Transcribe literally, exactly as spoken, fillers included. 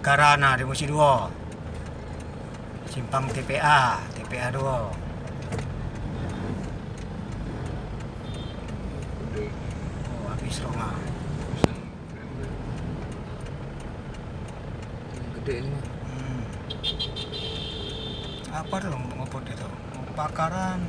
Karana di Musi duo. Simpang T P A, T P A duo. Oh, habis rumah. Gede ni. Hmm. Apa tu ngopot itu? Pakaran.